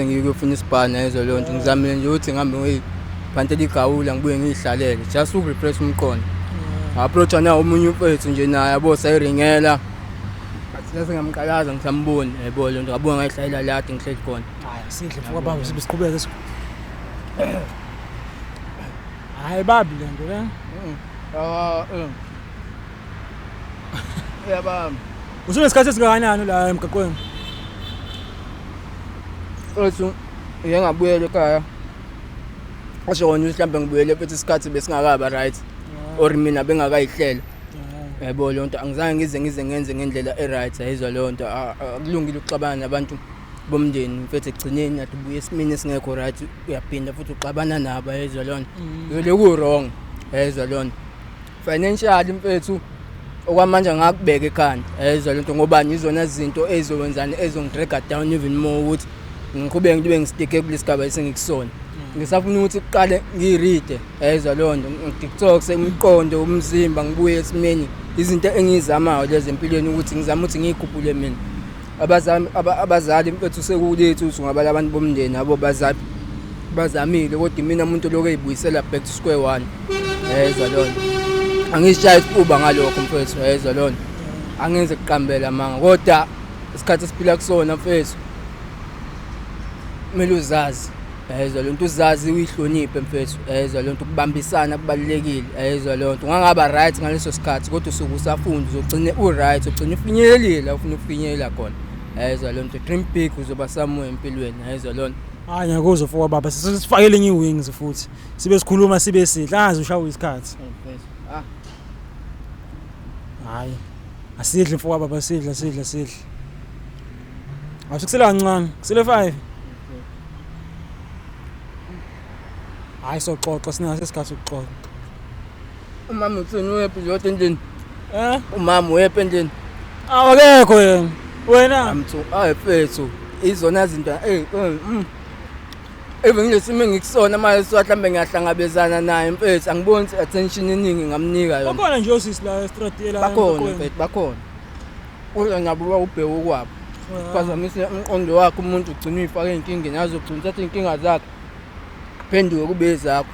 Ngiyofuna isibhana yezo leyo nto ngizamile nje ukuthi ngihambe ngiyiphantela igawula ngibuye ngiyihlalele just ukurefresh umqondo. Approach na omunye umfethu nje naye yabo sayiringela. Athi ngamqalaza ngisamboni yabo le nto ngabuka ngayihlalela lade ngihleli khona. Hayi sidle mfoka baba sibe siqhubeke. Hayi babi le nto le. Ah. Uyabamba. Usunesikhathi esingakanani la emgaqweni? Mfethu ngiye ngabuyela ekhaya. Asho kona ukuthi mhlawumbe ngibuyele futhi isikhathi besingakaba right or mina bengakayihlela. Yabo leyo nto angizange ngize ngenze ngendlela e-right ayizwa leyo nto akulungile ukuxabana nabantu bomndeni mfethu ekugcineni athi ubuye esimeni esingekho right uyaphinda futhi uxabana nabo ayizwa leyo nto. Vele ku-wrong ayizwa leyo nto. Financially mfethu okwamanje ngakubeka ekhanda ayizwa lento ngoba izona zinto ezizokwenzani ezongidraga down even more ukuthi ngiqhubeke ngibe ngistike kulesigaba esengikusona. Ngisafuna ukuthi kuqale ngiyiride ayizwa leyo nto ngidetoxe umqondo umzimba ngibuye esimeni izinto engiyizamayo lezi empilweni ukuthi ngizama ukuthi ngiyikhuphule mina. Abazali abazali mfethu sekulethu ukuthi ungabala abantu bomndeni abo bazali bazamile kodwa imina umuntu lokhu eyibuyisela back to square one. Yezwa lona. Angizishayi isifuba ngalokho mfethu yezwa lona. Angenze kuqambela amanga kodwa isikhathi esiphila kusona mfethu kumele uzazi. Yezwa lento uzazi uyihloniphe mfethu. Yezwa lento ukubambisana kubalulekile. Yezwa lento ungangaba right ngaleso sikhathi kodwa usuke usafunda uzogcine u right ugcine ufinyelelile la ufuna ukufinyelela khona. Yezwa lento dream big uzoba somewhere empilweni. Yezwa lona. Hayi ngiyakuzwa mfoka baba sisifakele enye i-wings futhi. Sibe sikhuluma sibe sidla angazi ushawa isikhathi. Mfethu. Ah. Hayi. Asidle mfoka baba sidla sidla sidla. Awusikusele kancane, kusele 5. Hayi soxoxa sinaso isikhathi sokuxoxa. Umama uthini uyephi nje endlini? Eh? Umama uyephi endlini? Awakekho yena. Wena Amthu, ayi mfethu, izona zinto eh. Even kulesimo engikusona manje so mhlambe ngiyahlangabezana naye mfethu angiboni ukuthi attention eningi ngamnika yona. Bakhona nje osisi la estradini la. Bakhona mfethu bakhona. Kodwa nabo bawubheka okwabo. Phazamisa umqondo wakhe umuntu ugcina uyifaka ey'nkingeni azogcina uthatha iy'nkinga zakhe phenduke kube ezakho.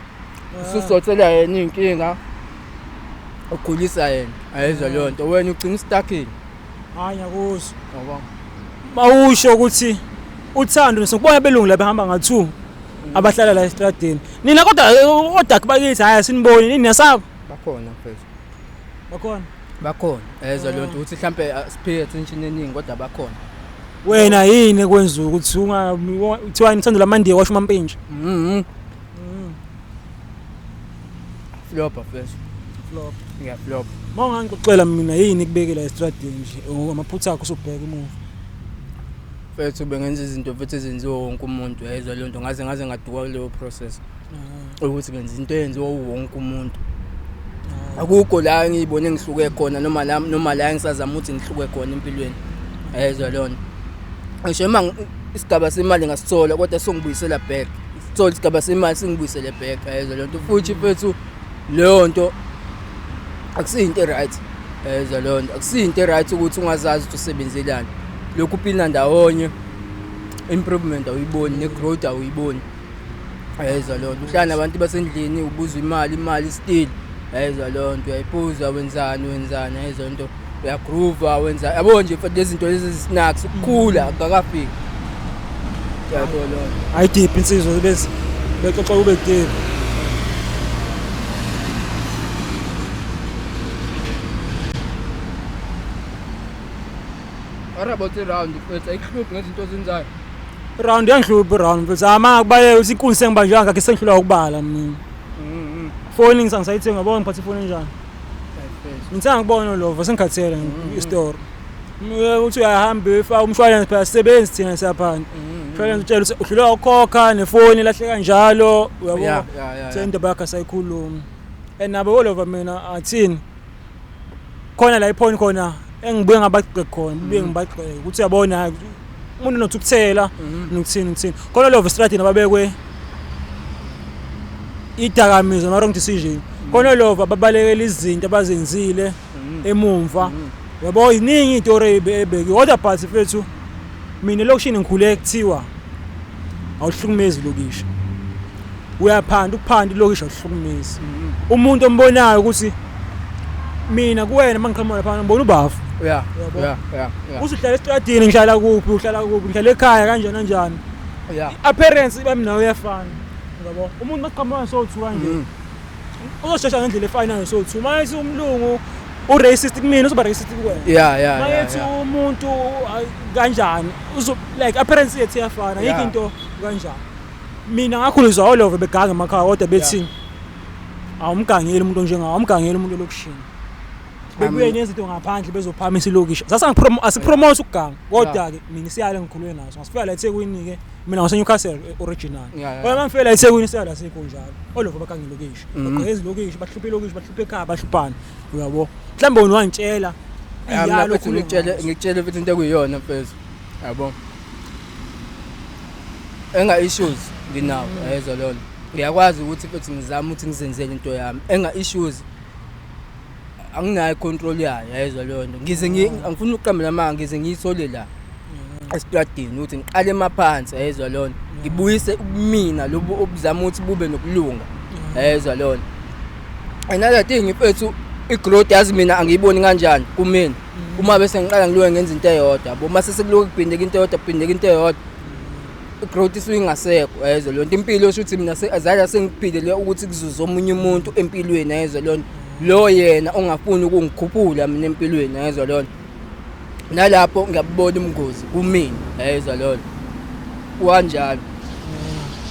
Ususothela yena iy'nkinga ugulisa yena ayizwa leyo nto wena ugcina ustakile. Hayi ngiyakuzwa. Yabo. Mawusho ukuthi uthando sokubona belungu la behamba nga2 abahlala la estradini. Nina kodwa odakhi bakithi hayi asiniboni nini niyasaba. Bakhona mfethu. Bakhona. Bakhona. Ezwa leyo nto ukuthi mhlambe siphe attention eningi kodwa bakhona. Wena yini ekwenza ukuthi unga kuthiwa uthando lamandiya washo umampintsha? Mhm. Flop mfethu. Flop. Ngiyaflop. Mawungangixoxela mina yini kubekela estradini nje amaphutha akho usubheka emuva. Mfethu bengenza izinto mfethu ezenziwa wonke umuntu yayizwa leyo nto ngaze ngaduka kuleyo process ukuthi ngenza into eyenziwa wonke umuntu. Akukho la ngiyibone ngihluke khona noma la noma la ngisazama ukuthi ngihluke khona empilweni. Yayizwa leyo nto. Ngisho uma isigaba semali ngasithola kodwa songibuyisela back. Sithola isigaba semali singibuyisele back yayizwa leyo nto futhi mfethu leyo nto akusiyinto right. Yayizwa leyo nto akusiyinto right ukuthi ungazazi ukuthi usebenzelani. Lokhu uphila ndawonye improvement awuyiboni ne-growth awuyiboni. Yayizwa leyo nto uhlala nabantu basendlini ubuza imali imali still. Yayizwa leyo nto uyayiphuza wenzani wenzani yayizwa nto uyagroova wenza yabo nje mfethu lezi zinto lezi snacks ukukhula akukafiki. Yabo leyo nto. Hayi deep insizwa bese bexoxa kube deep. What about i-round mfethu ayikuhluphi ngezinto ozenzayo? Round yangihlupha round mfethu. Ama kubaleka ukuthi inkunzi sengibanjwe kangaka sengihlulwa ukubala mina. Foni ngisayithenga yabo ngiphatha ifoni enjani. Ngithanda ngikubona lova sengikhathele istory. Uthi uyahamba uyofaka umshwalense phela sisebenzi thina siyaphanda. Umshwalense utshela ukuthi uhluleka ukukhokha nefoni ilahleka njalo uyabo. Yeah, yeah, yeah. Sendaba yakhe asayikhulumi. And nabo olova mina athini khona la iphone khona engibuye ngabagxeka khona ngibuye ngibagxeke ukuthi uyabona umuntu unothukuthela nokuthini nokuthini khona lova estradini ababekwe idakamizwa ama wrong decision khona lova babalekela izinto abazenzile emumva yabo iningi itori ebekiwe kodwa but mfethu mina elokishini ngikhule kuthiwa Awuhlukumezi ilokishi. Uyaphanda ukuphanda ilokishi awuhlukumezi. Umuntu ombonayo ukuthi mina kuwena mangiqhamuka lapha ngibona ubafu. Yeah. Usuhlala esitradini ngihlala kuphi uhlala kuphi ngihlala ekhaya kanjani kanjani. I-appearance bami nawe iyafana. Yabo. Umuntu maqhamuka so-two kanje. Uzoshesha ngendlela efanayo so-two. Mayethi umlungu u-racist kumina uzoba racist kuwena. Yeah. Mayethi umuntu kanjani uzo like appearance yethu iyafana ayikho into kanjani. Mina ngakhuliswa olove beganga emakhaya kodwa bethi awumgangeli umuntu onjengawo awumgangeli umuntu olokishini. Bebuye nezinto ngaphandle bezophamisa ilokishi. Sasa asipromote ukuganga kodwa ke mina isiyalo engikhulwe naso. Ngasifika la eThekwini ke mina ngase Newcastle original. Kodwa mangifika la eThekwini isiyalo asikho njalo. Olove baganga ilokishi. Bagqekeza ilokishi, bahluphe ilokishi, bahluphe ekhaya, bahluphana. Uyabo? Mhlawumbe wena wangitshela Mina iyalo futhi ngikutshele futhi into ekuyiyona mfethu. Yabo. Enga issues nginawo ayezwa lona. Ngiyakwazi ukuthi futhi ngizame ukuthi ngizenzele into yami. Enga issues anginayo control yayo ayezwa leyo nto. Ngize angifuni ukuqambela amanga ngize ngiyithole la esitradini ukuthi ngiqale emaphansi ayezwa leyo nto. Ngibuyise ubumina lobu obuzama ukuthi bube nokulunga ayezwa leyo nto. Another thing mfethu i-growth yazi mina angiyiboni kanjani kumina. Uma bese ngiqala ngiloke ngenza into eyodwa yabo mase sekuloku kuphindeka into eyodwa kuphindeka into eyodwa i-growth isuke ingasekho yayizwa leyo nto. Impilo osho ukuthi mina azala sengiphilele ukuthi kuzuze omunye umuntu empilweni yayizwa leyo nto. Lo yena ongafuni ukungikhuphula mina empilweni yayizwa leyo nto. Nalapho ngiyabubona ubungozi kumina yayizwa leyo nto. Kanjalo.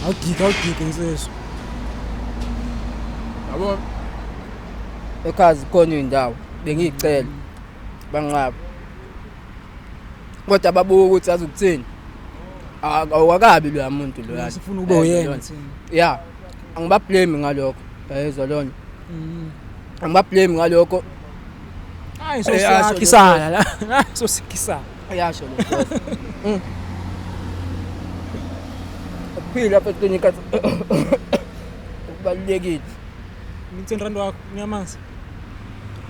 Awudiki insizwa. Yabo ekhaya zikhona iy'ndawo bengiy'cela banqaba. Kodwa babuka ukuthi azi ukuthini. Awakabi loya muntu loya. Sifuna ube uyena thina. Yeah. Angibablame ngalokho. Yayizwa leyo nto. Angibablame ngalokho. Hayi sosiyakhisana la. Sosiyakhisana. Ayasho lo. Ukuphila apha eklinikhi kubalulekile. Ngi-10 rand wakho ngiyamanzi.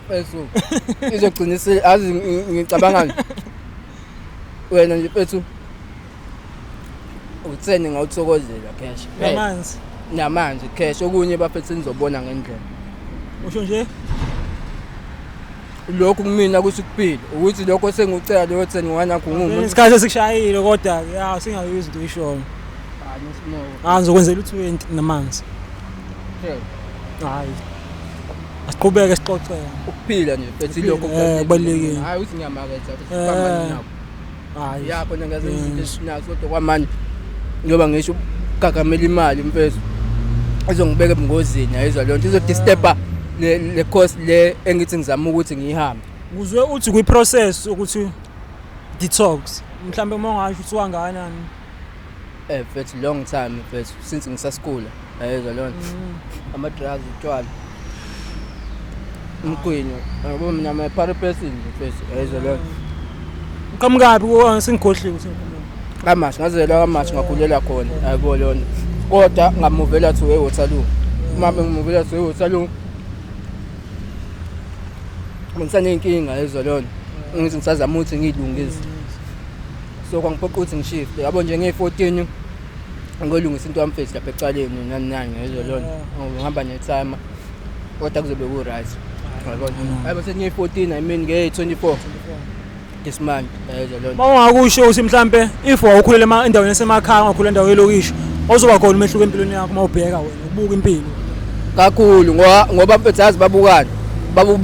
Mfethu izogcina azi ngicabanga wena nje mfethu utheni ngawuthokozela cash. Namanzi. Namanzi cash okunye bafethu nizobona ngendlela. Usho nje lokhu kumina kusho ukuphila ukuthi lokho sengikucela leyo 10 ngwana ngumuntu. Isikhathi esikushayile kodwa ya singayo izinto oyishoyo. Ah ngizokwenzela u20 namanzi. Hayi. Asiqhubeke sixoxe. Ukuphila nje mfethu lokho kubalulekile. Hayi uthi ngiyamaketha sibambane nabo. Hayi. Ya khona ngiyazenza izinto esinazo kodwa kwamanje njengoba ngisho ugagamela imali mfethu izongibeka ebungozini ayizwa leyo nto izodisturba le course le engithi ngizama ukuthi ngiyihambe. Uzwe uthi kwi process ukuthi detox mhlambe uma ungasho ukuthi wangakanani. Mfethu long time mfethu since ngisasikula ayizwa leyo nto. Ama drugs utshwala. Umgwinyo yabo mina I'm a party person nje mfethu ayizwa leyo nto. Uqhamukaphi kuwo sengikhohliwe ukuthi KaMashu ngazelwa KaMashu ngakhulela khona yabo leyo nto. Kodwa ngamuvela to eWaterloo. Uma bengimuvela to eWaterloo ngisaneyinkinga yezwa leyo nto. Ngithi ngisazama ukuthi ngiyilungise. So kwangiphoqa ukuthi ngishifte yabo nje ngiyi-14 ngiyolungisa into yami mfethu lapha ecaleni nani nani ngezwa leyo nto. Ngihamba netimer kodwa kuzobe ku-right. Yabona. Hayi bese ngiyi-14 I mean ngeyi-24 this month yezwa leyo nto. Uma ungakusho ukuthi mhlambe if wawukhulele endaweni esemakhaya ungakhula endaweni yelokishi ozoba khona umehluko empilweni yakho uma ubheka wena ubuka impilo. Kakhulu ngoba mfethu yazi babukani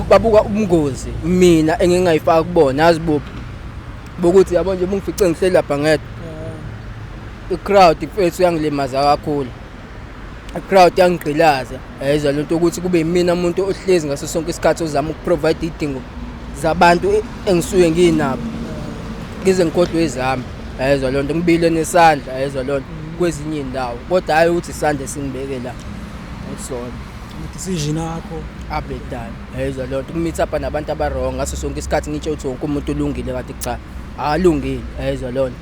babuka ubungozi mina engingayifaka kubona yazi buphi bokuthi yabo nje bungifice ngihleli lapha ngedwa i-crowd mfethu yangilimaza kakhulu i-crowd yangigqilaza yayizwa lento ukuthi kube yimina umuntu ohlezi ngaso sonke isikhathi ozama ukuprovide idingo zabantu engisuke nginabo ngize ngikhohlwe izami yayizwa lonto ngibile nesandla yayizwa lonto kwezinye indawo kodwa hayi ukuthi isandla esingibeke la akusona decision yakho abhedana yayizwa lonto kumeet up nabantu aba-wrong ngaso sonke isikhathi ngitsho ukuthi wonke umuntu ulungile kanti cha akalungile yayizwa lonto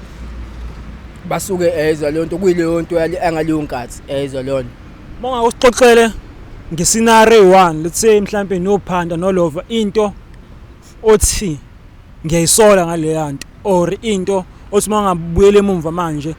basuke yayizwa lonto kuyileyo nto angaleyo nkathi yayizwa lonto. Uma ungake usixoxele nge-scenario eyi-one let's say mhlampe nophanda nolova into othi ngiyayisola ngaleya nto or into othi uma ungabuyela emumva manje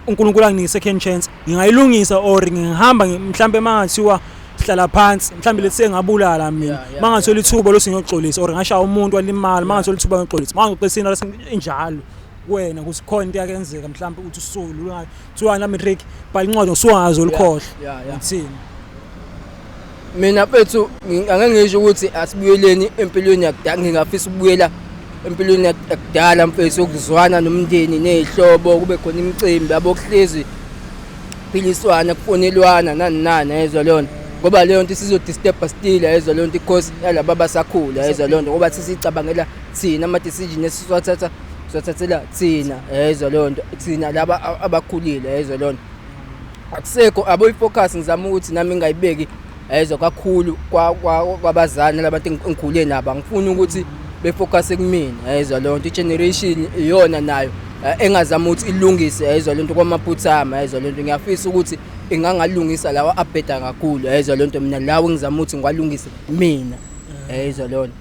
uNkulunkulu anginike second chance, ngingayilungisa or ngihamba mhlambe mangathiwa sihlala phansi, mhlambe lethe ngabulala mina, mangathola ithuba lokuthi ngiyoxolisa, or ngashaya umuntu walimala, mangathola ithuba ngiyoxolisa, mangaxolisina injalo kuwena ukuthi khona into yakenzeka, mhlambe uthi usulu kuthiwa na matric bhala incwadi usuwazi olukhohlwa, uthini? Mina mfethu, angeke ngisho ukuthi asibuyeleni empilweni yakudala. Ngingafisa ukubuyela empilweni yakudala mfethu, ukuzwana nomndeni nezihlobo, kube khona imicimbi yabo, kuhlezi philiswana, kufonelwana, nani nani, yezwa leyo nto, ngoba leyo nto isizodisturb still, yezwa leyo nto, i-course yalaba abasakhula, yezwa leyo nto, ngoba sisicabangela thina, ama-decision esisiwathatha siwathathela thina, yezwa leyo nto, thina laba abakhulile, yezwa leyo nto. Akusekho abo i-focus, ngizama ukuthi nami ngingayibeki, yezwa, kakhulu kwabazali nalabantu engikhule nabo. Angifuni ukuthi befocus kumina, yezwa leyo nto. I-generation iyona nayo engazama ukuthi ilungise, yezwa leyo nto, kwamaphutha ami, yezwa leyo nto. Ngiyafisa ukuthi ingangalungisa lawa abheda kakhulu, yezwa leyo nto, mina lawo engizama ukuthi ngiwalungise mina, yezwa leyo nto.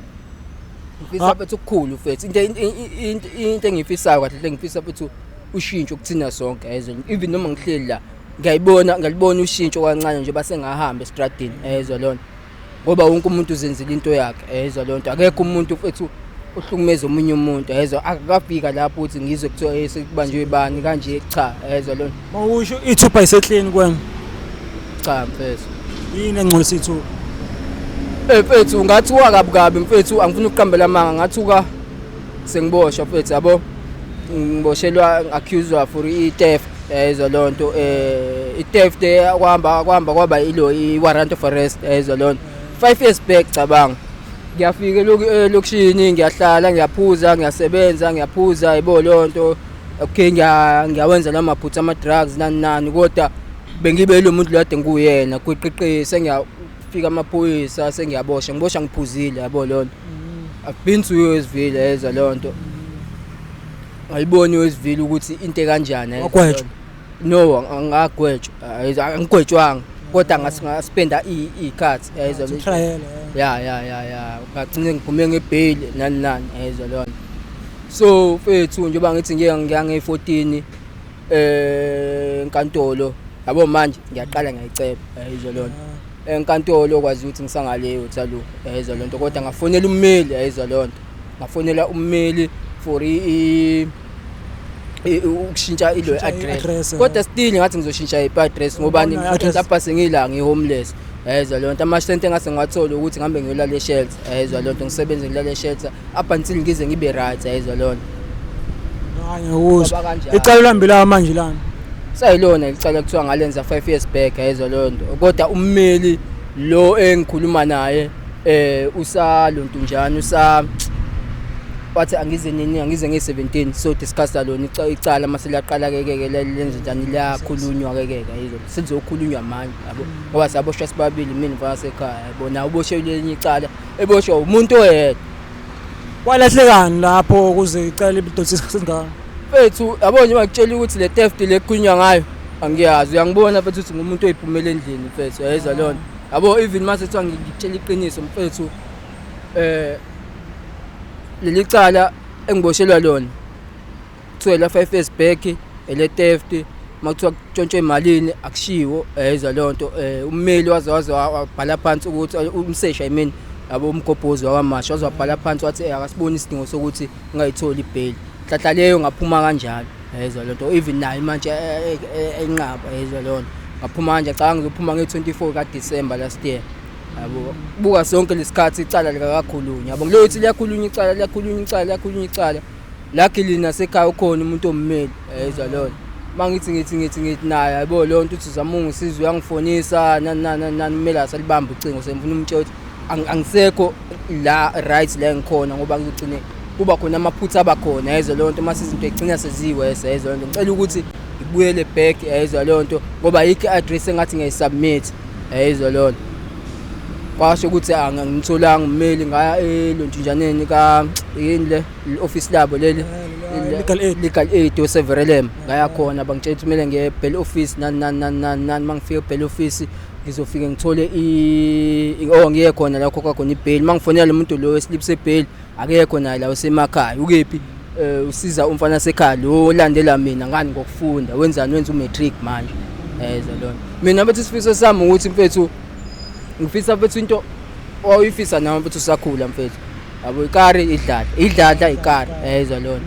Ngifisa mfethu okukhulu mfethu, into engiyifisayo kahle hle, ngifisa mfethu ushintsho kuthina sonke, yezwa. Even noma ngihleli la, ngiyayibona, ngiyalibona ushintsho kancane nje basengahamba estradini, yezwa leyo nto, ngoba wonke umuntu uzenzela into yakhe, yezwa leyo nto. Akekho umuntu mfethu ohlukumeza omunye umuntu, yezwa. Akakafika lapho ukuthi ngizwe kuthiwa sekubanjwe bani kanje, cha, yezwa leyo nto. Mawusho ithupha isehleni kwena? Cha mfethu. Yini engcolisa ithupha? Mfethu, ngathuka kabi kabi mfethu, angifuni ukuqambela amanga. Ngathuka sengiboshwa mfethu, yabo, ngiboshelwa, accused for i-theft, yezwa leyo nto. I-theft kwahamba kwahamba kwaba ilo i-warrant of arrest, yezwa leyo nto, 5 years back. Cabanga, ngiyafika elokishini, ngiyahlala, ngiyaphuza, ngiyasebenza, ngiyaphuza, yebo leyo nto. Okay, ngiyawenza la maphutha ama-drugs, nani nani, kodwa bengibe lo muntu lo kade ngikuyena kwiqiqi. Sengiyafika amaphoyisa, sengiyaboshwa, ngiboshwa ngiphuzile, yabo leyo nto. I've been to Westville, yezwa leyo nto, ngayibona iWestville ukuthi into ekanjani, yezwa. Wagwetshwa? No, angagwetshwa, angigwetshwanga, kodwa ngaspenda iy'khathi, yezwa. Trial. Ya, ngagcine ngiphume ngebail, nani nani, yezwa leyo nto. So mfethu, njengoba ngithi ngiye ngiya nge-14 enkantolo, yabo, manje ngiyaqala ngiyayiceba, yezwa leyo nto. Enkantolo kwazi ukuthi ngisangale uthalo, yezwa leyo nto, kodwa ngafonela ummeli, yezwa leyo nto, ngafonela ummeli for ukushintsha ilo Ushintsha address. I-address, Kodwa still ngathi ngizoshintsha i-address ngobani? Ubona i-address. Lapha sengila ngi-homeless, yezwa leyo nto. Amasenti engase ngiwathole ukuthi ngihambe ngiyolala e-shelter, yezwa leyo nto, ngisebenze, ngilale e-shelter up until ngize ngibe right, yezwa leyo nto. Hayi, ngiyakuzwa. Kwaba kanjalo. Icala lihambela manje lana? Sayilona licala kuthiwa ngalenza 5 years back, yezwa leyo nto, kodwa ummeli lo engikhuluma naye usalontunjani, usa wathi angize nini, angize nge-17, so discussa lona icala mase liyaqala ke ke lenze njani, liyakhulunywa ke ke yizo, selizokhulunywa manje, yabo, ngoba saboshwa sibabili, mina mfana sekhaya, yabo, nawe uboshelwe elinye icala, eboshwa umuntu oyedwa. Walahlekani lapho ukuze icala libidonsa isikhathi esingaka? Mfethu, yabo, nje ngakutshela ukuthi le theft le kukhulunywa ngayo angiyazi. Uyangibona mfethu ukuthi ngumuntu oyiphumela endlini mfethu, yayizwa leyo nto, yabo. Even mase kuthiwa ngikutshela iqiniso mfethu, leli cala engiboshelwa lona kuthiwa la 5 years back ele theft, makuthiwa kutshontshwe emalini akushiwo, yayizwa leyo nto. Ummeli waze wabhala phansi ukuthi umseshi, I mean, yabo, umgobhozi wakwamasha waze wabhala phansi wathi akasiboni isidingo sokuthi ngingayitholi ibail. Nhlanhla leyo ngaphuma kanjalo, yayizwa leyo nto. Even nayo manje enqaba, yayizwa leyo nto, ngaphuma kanje. Cha, ngizophuma nge-24 kaDisemba last year, yabo. Buka sonke lesikhathi icala likakakhulunywa, yabo, ngilokuthi liyakhulunywa icala, liyakhulunywa icala, liyakhulunywa icala. Luckily nasekhaya ukhona umuntu ommeli, yayizwa leyo nto. Mangithi ngithi naye, yabo, leyo nto, uthi uzama ungisiza, uyangifonisa, nani nani nani nani, kumele asalibamba ucingo. Sengifuna umtshela ukuthi angisekho la right la engikhona, ngoba ngigcine kuba khona amaphutha abakhona, yayizwa leyo nto, mase izinto igcina seziwese, yayizwa leyo nto. Ngicela ukuthi ngibuyele back, yayizwa leyo nto, ngoba ayikho i-address engathi ngiyayisubmit, yayizwa leyo nto. Kwasho ukuthi angimtholanga ummeli, ngaya elontunjaneni ka yini le office labo leli. Legal aid. Legal aid oseVerulam, ngaya khona, bangitshela ukuthi kumele ngiye bail office, nani nani nani nani nani. Mangifika bail office ngizofike ngithole i oh ngiye khona la khokha khona ibail. Mangifonela lo muntu lo weslip sebail, akekho naye la, usemakhaya, ukephi? Usiza umfana sekhaya lo olandela mina ngani ngokufunda, wenzani, wenza u-matric manje, yezwa lona. Mina mfethu isifiso sami ukuthi mfethu ngifisa mfethu into owayifisa nawe mfethu usakhula mfethu, yabo, ikari idladla, idladla ikari, yezwa lona.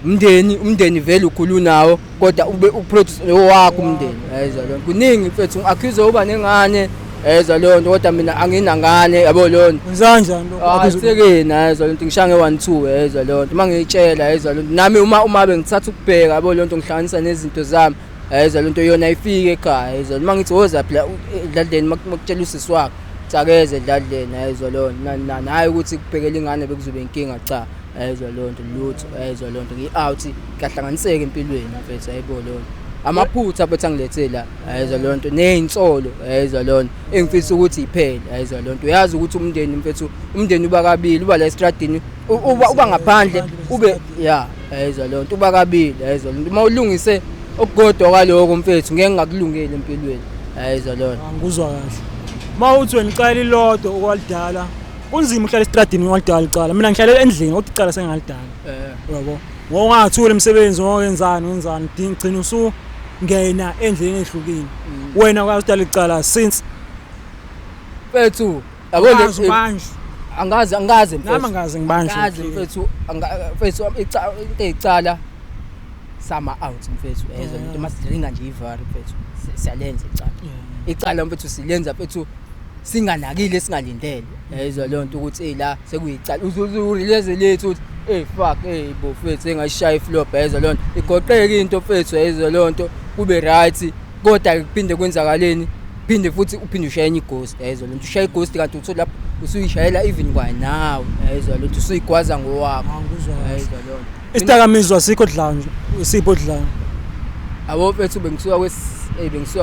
Umndeni vele ukhulu nawo, kodwa ube uproduce owakho umndeni, yezwa lona. Kuningi mfethu, ngi-accuse uba nengane, yezwa leyo nto, kodwa mina anginangane, yabo leyo nto. Wenza kanjani lokho? Hayi, sekeni, yezwa leyo nto, ngishaye nge-1 2, yezwa leyo nto. Uma ngiyitshela, yezwa leyo nto, nami uma bengithatha ukubheka, yabo leyo nto, ngihlanganisa nezinto zami, yezwa leyo nto, yona ayifiki ekhaya, yezwa. Uma ngithi woza phela edladleni, makutshela usisi wakho akeze edladleni, yezwa leyo nto, nani nani, hhayi ukuthi kubhekela ingane bekuzobe inkinga, cha, yezwa leyo nto, lutho, yezwa leyo nto. Ngi-out, kuyahlanganiseka empilweni mfethu, ayibo leyo nto. Amaphutha mfethu angilethe la, yezwa leyo nto, ney'nsolo, yezwa leyo nto, engifisa ukuthi iphele, yezwa leyo nto. Uyazi ukuthi umndeni mfethu, umndeni uba kabili, uba la estradini, uba ngaphandle, ube ya, yezwa leyo nto, uba kabili, yezwa leyo nto. Uma ulungise okukodwa kwaloko mfethu, ngeke ngakulungeli empilweni, yezwa leyo nto. Angikuzwa kahle. Uma uthi wena icala lilodwa okwalidala, kunzima uhlala estradini walidala icala. Mina ngihlale endlini kodwa icala sengalidala. Uyabo? Ngokungathuli umsebenzi ngokenzani wenzani, gcina usungena endleleni ehlukile. Wena ukwazi udala icala since Mfethu, yabo Angazi ubanjwe. Angazi mfethu. Nami angazi ngibanjwe. Angazi mfethu, mfethu into eyicala sama out mfethu, yezwa lento, masiringa nje ivari mfethu, siyalenza icala. Icala mfethu silenza mfethu singanakile, singalindele, yezwa leyo nto, ukuthi hey, la sekuyicala, uzurelease lethu ukuthi hey fuck, hey bo mfethu, engayishaya iflop, yezwa leyo nto, igoqeke into mfethu, yezwa leyo nto, kube right, kodwa kuphinde kwenzakaleni, phinde futhi uphinde ushaye enye ighost, yezwa lento, ushaya ighost kanti uthola lapho usuyishayela even kwanawe, yezwa lento, usuyigwaza ngowakho. Angikuzwa kahle. Yezwa leyo nto. Isidakamizwa sikho odlayo nje, isipho odlayo? Abo mfethu, bengisuka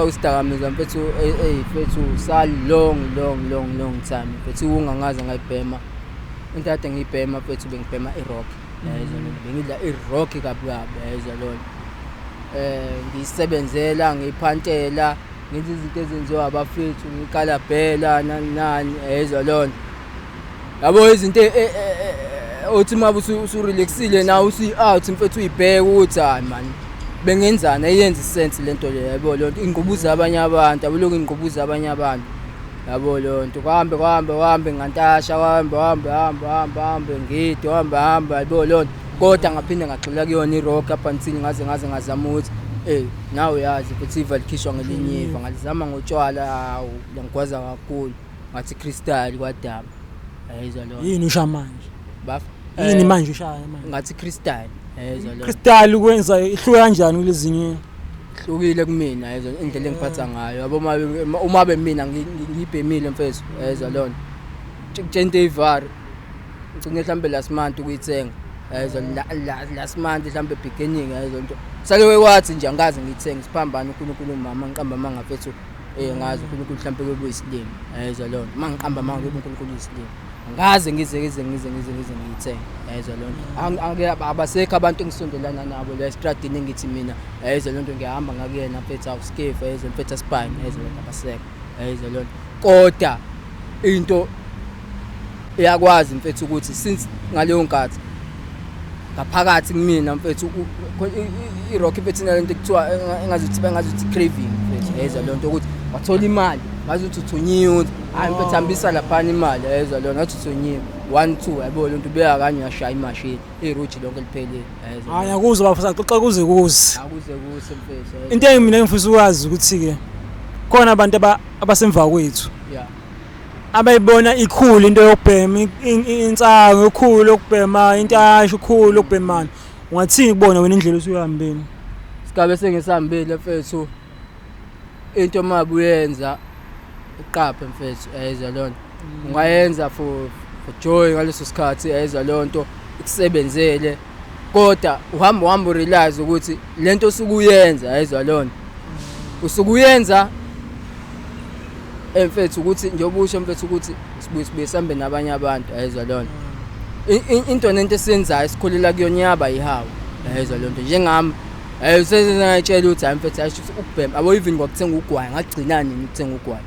kwisidakamizwa mfethu, ey mfethu, sa long long long long time mfethu ungangaze ngayibhema into kade ngiyibhema mfethu. Bengibhema i-rock, yezwa lento, bengidla i-rock kabi kabi, yezwa lona. Ngiyisebenzela, ngiyiphantela, ngenza izinto ezenziwa abafethu, ngikalabhela nani nani, yezwa lona, yabo, izinto othi uma usurelaxile nawe usuyi-out mfethu, uyibheke ukuthi hayi man, bengenzani, ayenzi sense lento le, yabo leyo nto, ingqubuza abanye abantu, yabo, lokhu ingqubuza abanye abantu, yabo leyo nto. Kuhambe kuhambe kuhambe ngantasha, kuhambe hambe hambe hambe hambe ngide, hambe hambe, yabo leyo nto, kodwa ngaphinde ngagxila kuyona i-rock up until ngaze ngazama ukuthi nawe uyazi futhi iva likhishwa ngelinye iva, ngalizama ngotshwala, hawu, langigwaza kakhulu, ngathi crystal kwadaba, yayizwa leyo. Yini usha manje? Baf Yini manje ushaya manje? Ngathi crystal, yayizwa leyo. Crystal kwenza ihluke kanjani kulezinye? Hlukile kumina, yezwa, indlela engiphatha ngayo, yabo, uma be mina ngiyibhemile mfethu, yezwa lona, kutshela into eyivari, ngicine mhlambe last month ukuyithenga, yezwa, last month mhlambe beginning, yezwa nto, sake kwathi nje angikaze ngiyithenge, siphambana uNkulunkulu umama, ngiqamba amanga mfethu, ngazi uNkulunkulu mhlambe kube uyisilimi, yezwa lona, uma ngiqamba amanga kube uNkulunkulu uyisilimi, ngaze ngize ngize ngize ngize ngize ngiyithenge, yezwa lona. Abasekho abantu engisondelana nabo la estradini engithi mina, yezwa lento, ngiyahamba ngakuyena mfethu, awuskefu, yezwa mfethu, asibhanye, yezwa lento, abasekho, yezwa lona. Kodwa into iyakwazi mfethu ukuthi since ngaleyo nkathi ngaphakathi kumina mfethu i-rock mfethu inalento ekuthiwa engazuthi bengazuthi craving mfethu, yezwa lento, ukuthi wathola imali ngazuthi uthunyiwe, ukuthi hayi mfethu, hambisa laphana imali, yezwa lona, ngathi uthunyiwe 1 2, yabo lento, ubeka kanye, uyashaya imashini, iruji lonke liphelile, yezwa. Hayi, akuzwa bafo, saxoxa kuze kuze. Akuze kuse mfethu, yezwa. Into engimina engifisa ukwazi ukuthi-ke khona abantu abasemva kwethu abayibona ikhulu into yokubhema insangu, ikhulu yokubhema intasha, ikhulu yokubhemana, ungathini kubona wena indlela osuyihambile? Sigabe sengisihambile mfethu, into uma uyenza iqaphe mfethu, yezwa lona, ungayenza for joy ngaleso sikhathi, yezwa leyo nto, ikusebenzele, kodwa uhamba uhamba urealize ukuthi lento osuke uyenza, yezwa lona, usuke uyenza mfethu, ukuthi njengoba usho mfethu ukuthi sibuye sihambe nabanye abantu, yezwa lona, into nento esiyenzayo sikhulela kuyona iyaba ihawu, yezwa leyo nto. Njengami sengayitshela ukuthi hayi mfethu, ayisho ukuthi ukubhema, yabo, even kwakuthenga ugwayi, ngagcina nini ukuthenga ugwayi,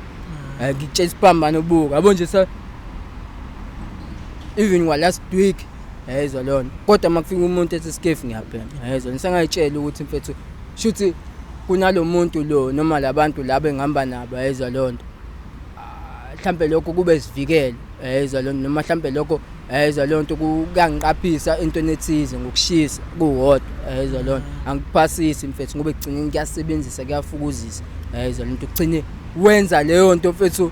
ngikutshela isiphambano, buka, yabo nje, sa even kwa last week Yayizwa leyo nto. Kodwa uma kufika umuntu ethi skefu ngiyabhema, yayizwa. Ngisengayitshela ukuthi mfethu shuthi kunalo muntu lo noma labantu laba engihamba nabo, yayizwa leyo nto. Ah, mhlambe lokho kube sivikelo, yayizwa leyo nto, noma mhlambe lokho, yayizwa leyo nto, kuyangiqaphisa entweni ethize ngokushisa kuwodwa, yayizwa leyo nto. Angikuphasisi mfethu ngoba ekugcineni kuyasebenzisa, kuyafukuzisa, yayizwa leyo nto. Ugcine wenza leyo nto mfethu,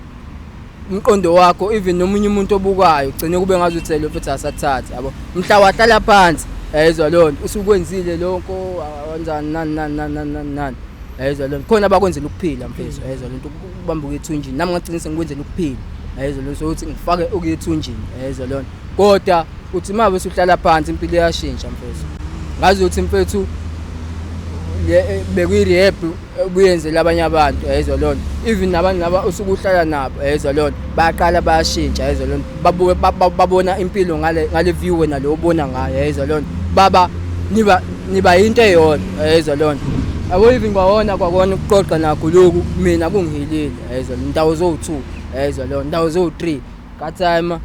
umqondo wakho even nomunye umuntu obukayo ugcine kube ngazuthi lo mfethu asathatha, yabo. Mhla wahlala phansi, yayizwa leyo nto, usukwenzile lokho, wenzani nani nani nani nani nani nani, yayizwa leyo nto. Khona abakwenzela ukuphila mfethu, yayizwa leyo nto, ukubamba ukuyethunjini. Nami ngagcina sengikwenzela ukuphila, yayizwa leyo nto, ukuthi ngifake okuyethunjini, yayizwa leyo nto. Kodwa uthi uma usuhlala phansi impilo iyashintsha mfethu. Ngazi ukuthi mfethu le bekuyi-rehab ubuyenzela abanye abantu, yayizwa leyo nto. Even nabantu laba osuke uhlala nabo, yayizwa leyo nto, bayaqala bayashintsha, yayizwa leyo nto. Babuke babona impilo ngale view wena lo obona ngayo, yayizwa leyo nto. Baba niba into eyodwa, yayizwa leyo nto. Yabo even kwakona ukuqoqa nakho lokhu mina kungihilile, yayizwa leyo nto. Ndawo zowu-2, yayizwa leyo nto, ndawo zowu-3 ka-timer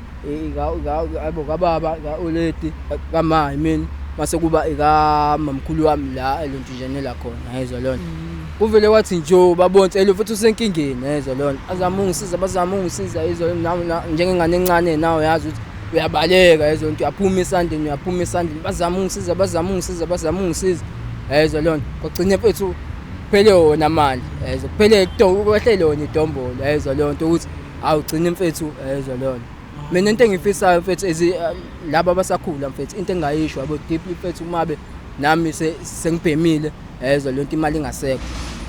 yabo kababa ka-oledi kama, I mean mase kuba ikamamkhulu wami la elontujanela khona, yayizwa leyo nto. Kuvele kwathi nje babonke elo futhi usenkingeni, yayizwa leyo nto. Azama ungisiza, bazama ungisiza, yayizwa leyo nto. Njengengane encane nawe yazi ukuthi uyabaleka, yayizwa leyo nto, uyaphuma esandleni, uyaphuma esandleni. Bazama ungisiza, bazama ungisiza, bazama ungisiza, yayizwa leyo nto. Kwagcine mfethu kuphele wona amandla, yayizwa, kuphele kwehlele wona idombolo, yayizwa leyo nto, ukuthi awugcine mfethu, yayizwa leyo nto. Mina into engiyifisayo mfethu laba abasakhula mfethu, into engingayisho yabo deeply mfethu, uma be nami sengibhemile, yayizwa leyo nto, imali ingasekho,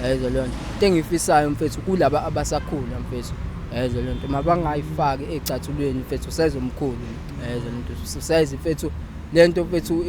yayizwa leyo nto. Into engiyifisayo mfethu kulaba abasakhula mfethu, yayizwa leyo nto, mabangayifaki ecathulweni mfethu, usayizomkhulu, yayizwa leyo nto, usayezi mfethu le nto mfethu.